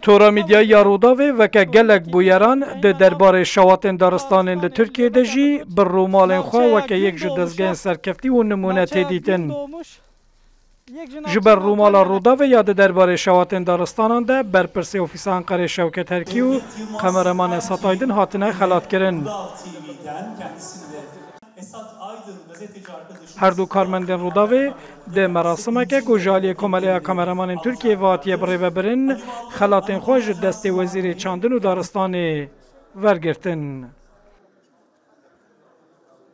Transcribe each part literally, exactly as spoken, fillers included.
Tora Medyayî ya Rûdawê weke gelek bûyeran di derbarê şewatên daristanên li Tirkiyê de jî bi rûmalên xwe weke yek ji dezgehên serkeftî û nimûne tê dîtin. Ji ber rûmala Rûdawê ya di derbarê şewatên daristanan de berpirsê Ofîsa Enqerê Şewket Herkî û kameraman Esat Aydin hatine xelatkirin. Esat Aydın gazeteci arkadaşımız Her du karmendên Rûdawê di merasimeke ku ji aliyê Komeleya Kameramanên Tirkiyê ve hatiye birêvebirin, xelatên xwe ji destê Wezîrê Çandin û Daristanê wergirtin.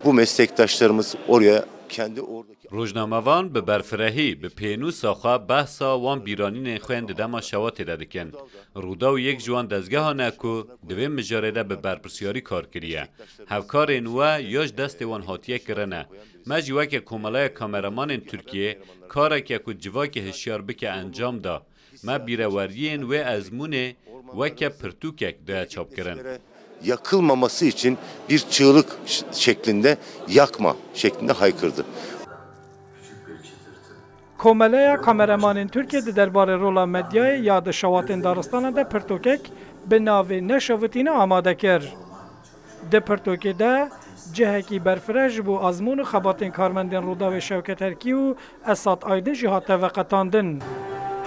Bu meslektaşlarımız oraya kendi oradaki Rojnamevan bi berfirehî, bi pênûsa xwe behsa wan bîranînên xwe yên di dema şewatê de dikin. Rûdaw yek ji wan dezgehan e ku di vê mijarê de bi berpirsyarî kar kiriye. Hevkarên we ya ji destê wan hatiye kirine. Me jî weke Komeleya Kameramanên Tirkiyê kareke ku civakê hişyar bike encam da. Me bîreweriyên wê ezmûnê weke pirtûkek daye çapkirin. Yakılmaması için bir çığlık ş-, şeklinde yakma şeklinde haykırdı. Komeleya Kameramanên Tirkiyê di derbarê rola medyayê ya di şewatên daristanan de pirtûkek bi navê Neşewitîne amade kir. Di pirtûkê de cihekî berfireh ji bo ezmûn û xebatên karmendên Rûdawê Şewket Herkî û Esat Aydin jî hate veqetandin.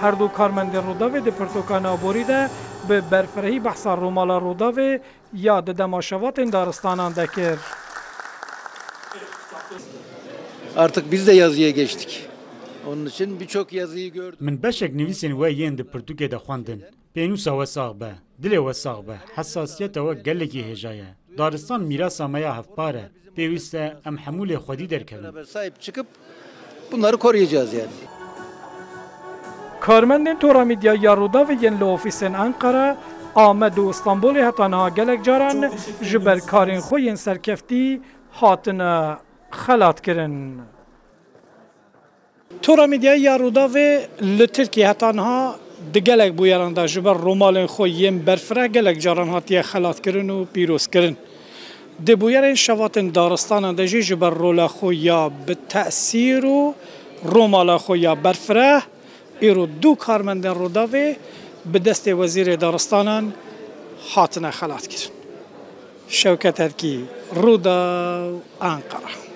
Her du karmendên Rûdawê di pirtûka navborî de bi berfirehî behsa rûmala Rûdawê ya di dema şevatên daristanan de kir. Artık biz de yazıya geçtik. Onun için birçok yazıyı gördük. Min beşek nivîsên we yên di pirtûkê de xwendin. Pênûsa we sax be, dilê we sax be, hesasiyeta we gelekî hêja ye. Daristan mîrasa me ya hevpar e. Pêwîst e em hemû lê xwedî derkevin. Beraber sahip çıkıp bunları koruyacağız yani. Karmendên Tora Medyayî ya Rûdawê yên li ofîsên Enqere, Amed û Stenbolê heta niha gelek caran ji ber karên xwe yên serkeftî hatine xelatkirin. Tora Medyayî ya Rûdawê li Tirkiyê heta niha di gelek bûyeran de ji ber rûmalên xwe yên berfireh gelek caran hatiye xelatkirin û pîrozkirin. Di bûyerên şevatên daristanan de jî ji ber rola xwe ya bi tesîr û rûmala xwe ya berfireh, îro du karmendên Rûdawê bi destê Wezîrê Daristanan hatine xelatkirin. Şewket Erkî, Rûdaw, Enqere.